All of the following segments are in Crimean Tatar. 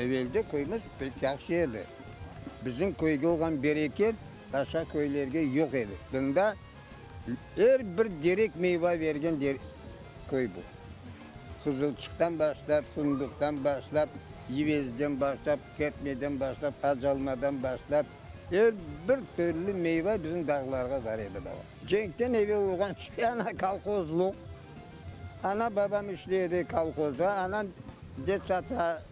Evelde köyümiz pek yahşı edi. Bizim köyge olğan bereket başqa köylerge yoq edi. Bunda er bir derek meyva bergen köy bu. Qızılçıqtan başlap, fındıqtan başlap, yüvezden başlap, ketmeden başlap, acalmadan başlap, er bir türlü meyva bizim dağlarğa bar edi, bala. Cenkten evel olğan şey, ana, kolhozluq. Ana, babam işley edi kolhozda, anam detsatqa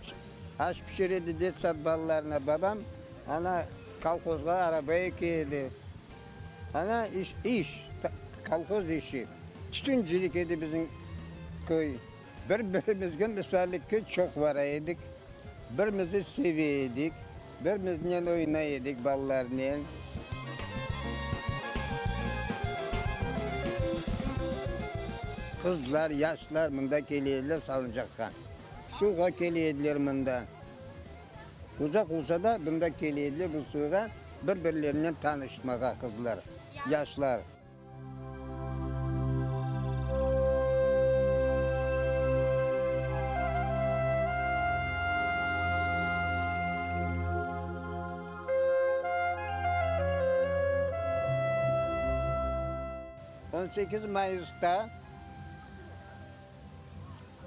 aş pişire edi detsat balalarına, babam, ana, kolhozğa araba eke edi. Ana, iş, iş, kolhoz işi. Tütüncilik edi bizim köy. Bir-birimizge misafirlikke çoq bara edik, birimizni seve edik, birimiznen oynay edik balalarnen. Qızlar, yaşlar mında kele ediler salıncaqqa. Suvğa kele ediler mında. Uzaq olsa da, mında kele ediler bu suvğa bir-birlerinen tanışmağa qızlar, yaşlar. 18 mayısta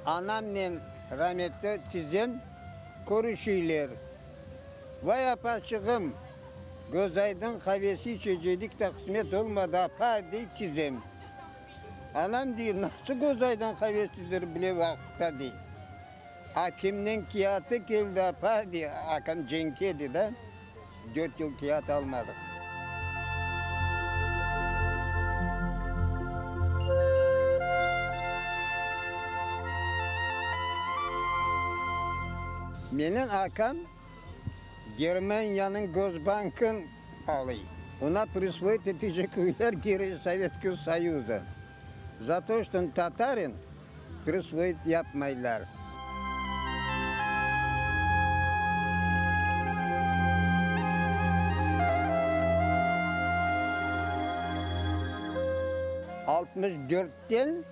anamnen rametli tizem körüşiyler. Vay apaçığım, Gözaydın qavesi içeceydik de qısmet olmadı, apa, dey tizem. Anam dey, nasıl Gözaydın qavesidir bile vaqıtta, dey. Akimniñ kâğıtı keldi, apa, dey, akim cenkke edi da, dört yıl kâğıt almadıq. Menim akam Germaniyanıñ Gosbankın alıy. Ona prisvoit etecek köyler Geroy Sovetskiy Soyuza. Za to, çto on tatarin, prisvoit yapmaylar. 64-ten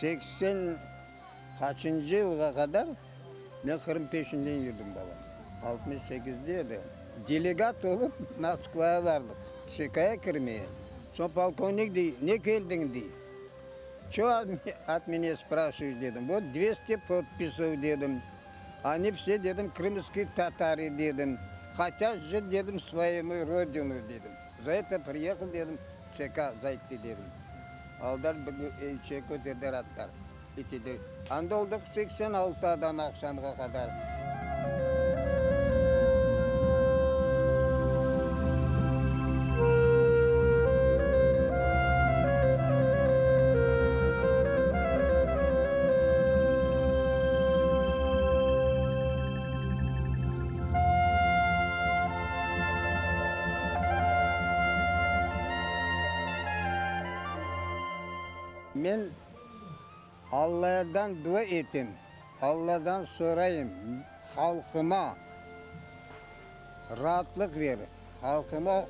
80 qaçıncı yılğa qadar men Qırım peşinden yürdim, balam. 68-de edi. Delegat olıp Moskvağa bardıq, ÇKya kirmeye. Soñ polkovnik dey, ne keldiñ, dey. Ço ot menya spraşivayeş, dedim. Vot dvesti podpisov, dedim. Oni vse, dedim, krımskiy tatari, dedim. Hotât jit, dedim, svoyemu rodinu, dedim. Za eto priyehal, dedim, ÇK zayti, dedim. Aldılar bir şey köterdiler atlar. İtidir. Anda oldıq 86 adam aqşamğa qadar. Men Alladan dua etem, Alladan sorayım, halqıma raatlıq ber, halqıma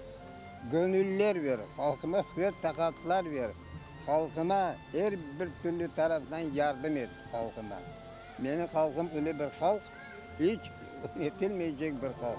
göñüller ber, halqıma quvet-taqatlar ber, halqıma er bir türlü taraftan yardım et, halqıma. Menim halqım öyle bir halq, iç unutilmeycek bir halq.